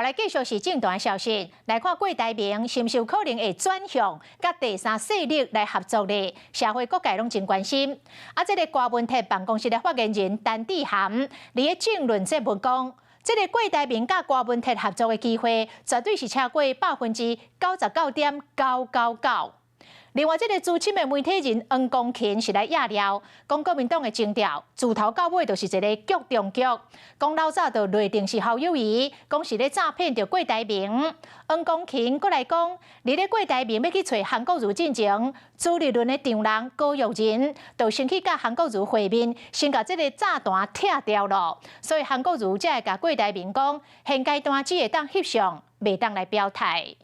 來繼續是政壇消息，來看郭台銘是毋是有可能會轉向佮第三勢力來合作咧？社會各界攏真關心。啊，這个郭文鐵辦公室的發言人陳志涵，佇咧政論節目講，這个郭台銘佮郭文鐵合作的機會，絕對是超過99.999%。另外，這个資深的媒體人黃光芹是來掖料，講國民黨的徵調，自頭到尾就是一个局中局。講老早就內定是侯友宜，講是咧詐騙著郭台銘。黃光芹閣來講，佇咧郭台銘欲去揣韓國瑜進前，朱立倫的丈人高育仁就先去佮韓國瑜會面，先共這个炸彈拆掉囉。所以韓國瑜才會共郭台銘講，現階段只會當翕相，袂當來表態。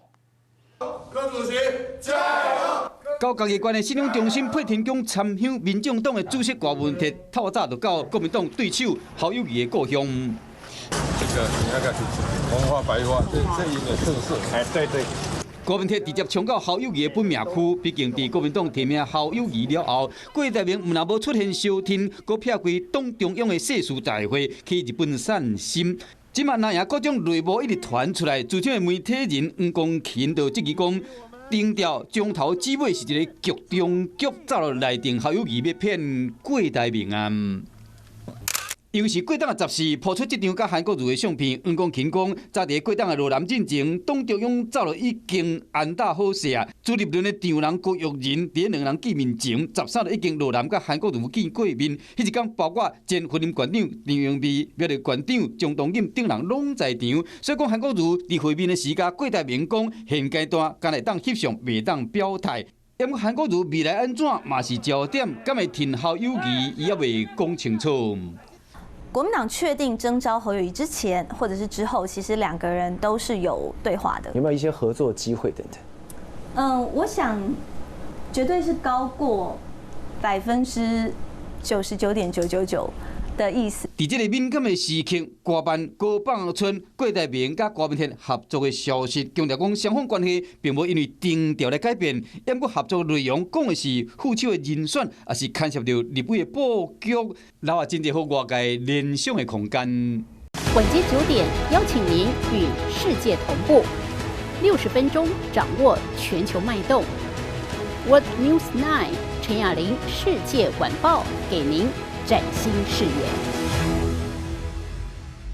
柯主席加油！到嘉義縣的信仰中心配天宮參香，民眾黨的主席郭文鐵透早就到國民黨對手侯友宜的故鄉。這個你要紅花白花，這有點特色。哎，對對。郭文鐵直接衝到侯友宜的本命區，畢竟佇國民黨提名侯友宜了後，郭台銘毋但無出現相挺，閣撇開黨中央的誓師大會去日本散心。這馬藍營各種內幕一直傳出來，資深的媒體人黃光芹就質疑講，徵調從頭至尾是一個局中局，早就內定侯友宜欲騙郭台銘啊。尤其是過冬的14曝出這張佮韓國瑜的相片，黃光芹講，早佇過冬的羅南進前，黨中央早就已經安搭好勢啊。朱立倫的丈人郭育仁佇兩人見面前，13就已經羅南佮韓國瑜見過面。彼一工包括前雲林縣長張榮味、苗栗縣長張東錦等人攏在場。所以講韓國瑜佇會面的時間，郭台銘講現階段敢會當翕相，袂當表態。毋過韓國瑜未來按怎嘛是焦點，敢會挺侯友宜，伊猶未講清楚。國民黨確定徵召侯友宜之前，或者是之後，其實兩個人都是有對話的。有沒有一些合作機會等等？我想絕對是高過99.999%的意思。佇這个敏感的時刻，郭辦高放村郭台銘佮郭文鐵合作的消息，強調講雙方關係並無因為徵調來改變。毋過合作內容講的是副手的人選，抑是牽涉著立委的布局，留下真濟予外界聯想的空間。晚間9點，邀請您與世界同步，60分鐘掌握全球脈動。World News 9 陳雅玲世界晚報，給您嶄新視野。